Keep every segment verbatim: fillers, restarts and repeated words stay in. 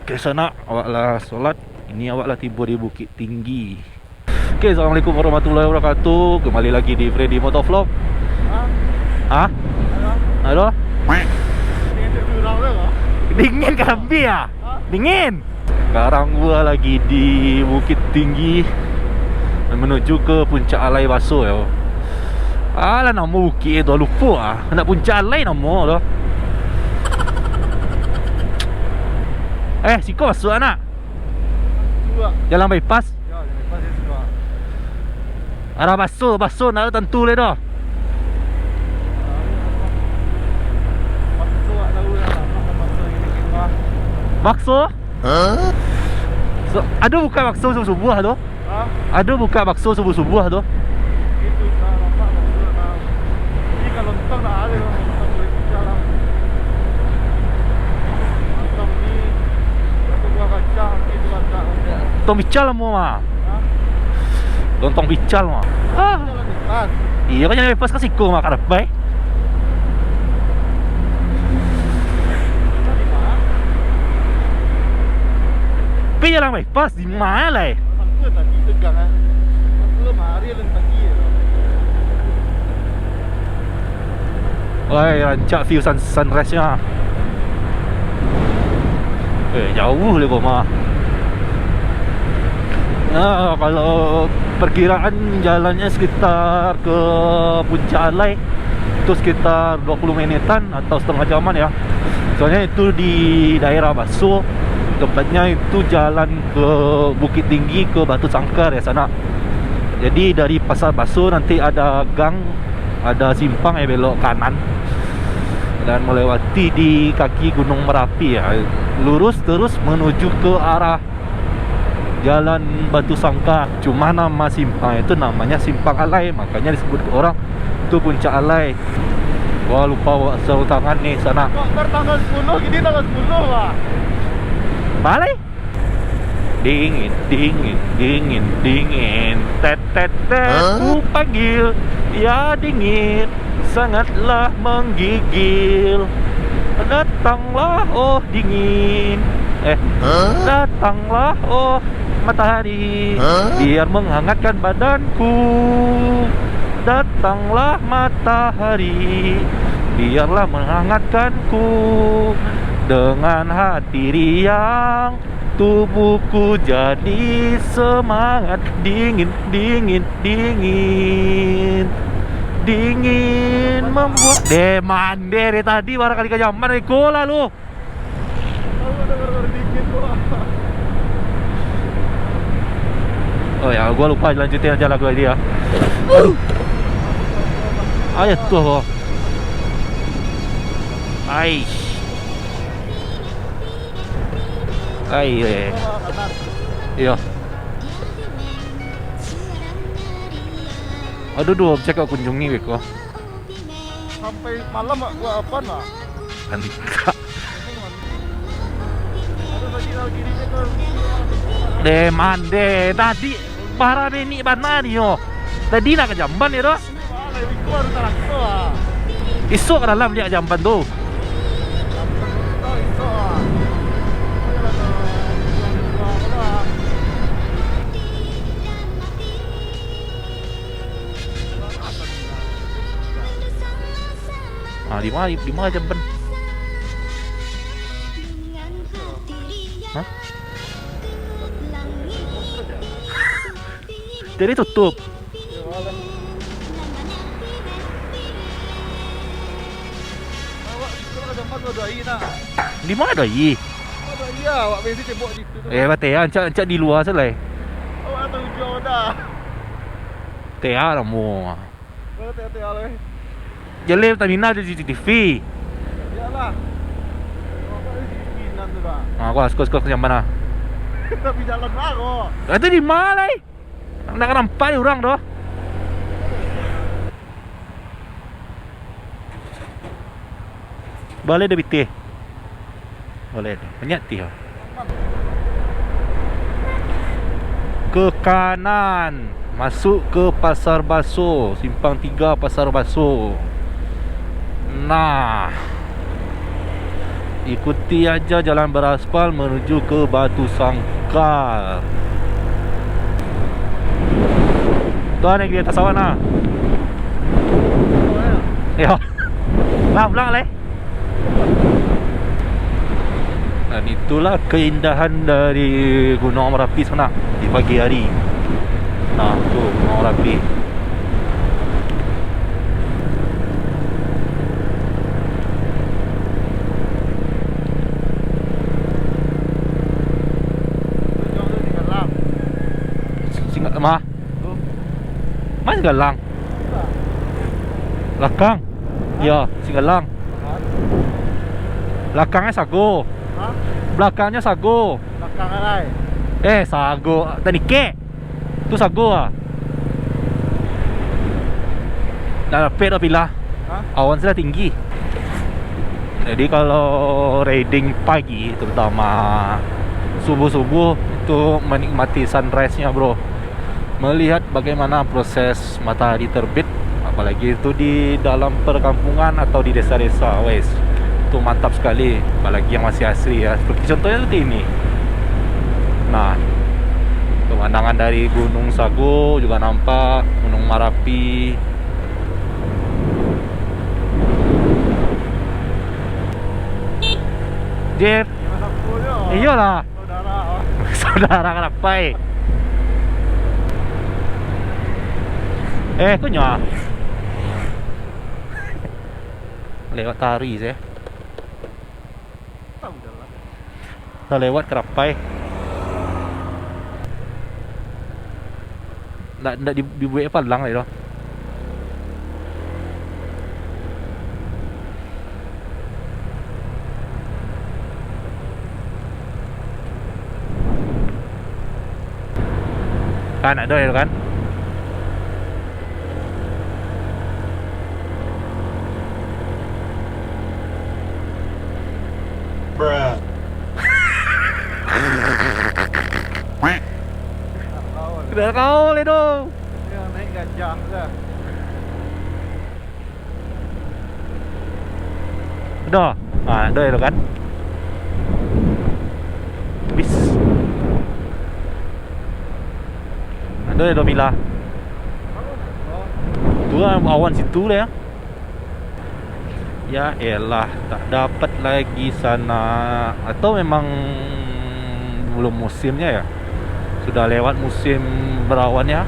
Oke, sanak, awak lah solat. Ini awak lah tibo di Bukittinggi. Oke, assalamualaikum warahmatullahi wabarakatuh. Kembali lagi di Freddy Motovlog. Hah? Hah? Halo? Halo? Dingin kambing ya? Hah? Dingin. Sekarang gua lagi di Bukittinggi, menuju ke Puncak Alai Baso yo. Alah, namo bukik tu lupo ah. Nak Puncak Alai namo tu. Eh, siko masuak nak? Siko. Jalan bypass. Yo, jalan bypass di siko. Arah Baso, Baso nak tantu lai doh. Baso? Hah? So, ado buka bakso subuah-subuah tu? Hah? Ado buka bakso subuah-subuah tu? Itu, tak nampak bakso, tak. Ini kalau lontong tak ada, lontong kulit pecah lah. Lontong ni, bakso buah kacang, itu ada. Lontong pical mah. Hah? Lontong pical mah. Ah. Jalan bebas. Iyo kan, jalan bebas ka siko mah, ka dapai. Tapi jalan bypass di ma lai? Sampai tadi tegang, ah. Sampai mari alun pagi, ya. Oi, rancak view sun-, sunrise-nyo. Eh, jauah lai ko mah. Nah, kalau perkiraan jalannya sekitar ke Puncak Alai, itu sekitar dua puluh menitan atau setengah jaman ya. Soalnya itu di daerah Baso, tepatnya itu jalan ke Bukittinggi ke Batusangkar ya, sanak. Jadi dari Pasar Baso nanti ada gang, ada simpang ya, belok kanan dan melewati di kaki Gunung Merapi ya, lurus terus menuju ke arah Jalan Batusangkar. Cuma nama simpang itu namanya Simpang Alai, makanya disebut orang tu Puncak Alai. Wah, lupa bawa sarung tangan ni, sanak. Kok baru tanggal sepuluh, kini tanggal sepuluh, Pak? Balik. Dingin, dingin, dingin, dingin. Tet, tet, tet, hah? Ku panggil, ya dingin, sangatlah menggigil. Datanglah, oh dingin. Eh, hah? Datanglah, oh matahari, hah? Biar menghangatkan badanku. Datanglah matahari, biarlah menghangatkanku. Dengan hati riang, tubuhku jadi semangat. Dingin, dingin, dingin. Dingin membuat. Deh, mandeh dari tadi, barangkali ka jamban iko lah lu. Oh ya, gua lupa lanjutin aja lagu tadi ya. Aduh. Ayo tuh, oh. Aish. Ai, eh. Iyo. Aduh, duo objek kau kunjungi beko. Sampai malam, Mak, buat apa, Mak? Antak. Deh, mandeh. Tadi para nenek bana ni, yo. Tadi nak ka jamban, yo, doh. Isuak ka dalam liak jamban tu. Ah, di ma, di ma jamban? Hah? Jadi tutup. Awak di sekolah ada mah ada aia, nak? Di ma ado aia? Ado aia, awak biasa cebok di situ tu. Eh, batea, ancak, ancak di lua se lai. Awak dah tahu jauh dah. Tea lah mu. Mana tea-tea lai? Jaleh Pertamina ada C C T V. Iyalah. Awak ada C C T V nan tu dah. Ah, aku askos-askos ke jamban ah. Tapi jalan baru. Ah, itu di ma lai? Ndak nampak dek urang doh. Baleh dah pitih. Baleh dah. Banyak tih. Ke kanan, masuk ke Pasar Baso, simpang tiga Pasar Baso. Nah. Ikuti aja jalan beraspal menuju ke Batu Sangkar. Tuh, naik di atas awan, nah. Yo. Lah, pulang, leh. Dan itulah keindahan dari Gunung Merapi sana di pagi hari. Nah, tuh Gunung Merapi. Singa-, mah? Mah Singgalang? Belakang. Yo, Singgalang. Belakangnya sago. Hah? Belakangnya sago. Belakang alai. Eh, sago. Tadi kek. Tu sago ah. Dah dapek dah pilah. Hah? Awan sudah tinggi. Jadi kalau riding pagi, terutama subuh-subuh, itu menikmati sunrise-nya, bro. Melihat bagaimana proses matahari terbit, apalagi itu di dalam perkampungan atau di desa-desa, wes, itu mantap sekali. Apalagi yang masih asri, ya, seperti contohnya seperti ini. Nah, pemandangan dari Gunung Sago juga nampak, Gunung Marapi. Jir. Iyolah. Saudara Karapai. Eh, kunyah. Lewat tari saya. Dah lewat Karapai. Ndak, ndak di-, dibuek palang lai doh. Kan ado yo kan? Bruh. Dah kau le tu. Yang naik gajah dah. Dah. Ah, dah tu kan. Bis. Ado yo do bila. Tu lah awan situ lah ya. Ya elah, tak dapat lagi sana. Atau memang belum musimnya ya? Sudah lewat musim berawannya.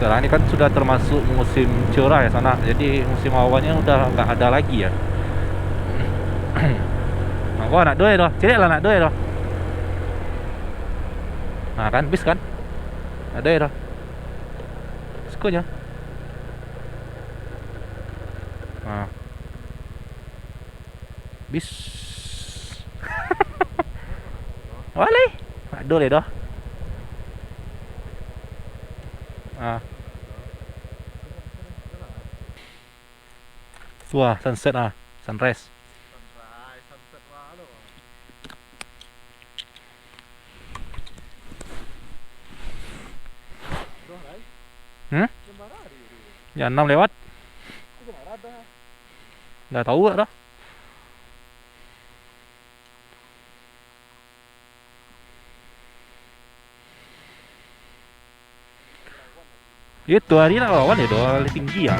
Sekarang ini kan sudah termasuk musim curah ya sana. Jadi musim awannya udah nggak ada lagi ya. Wah, nak doa doh. Cek lah nak doa doh. Nah kan, bis kan? Ada ya doh. Sikonya. Nah. Bis. Walai. Aduh le doh. Ah. Wah, sunset ah, sunrise. Hmm? Jam enam lewat. Nggak tahu dah. Itu hari nak lawan ya doh, tinggi ya.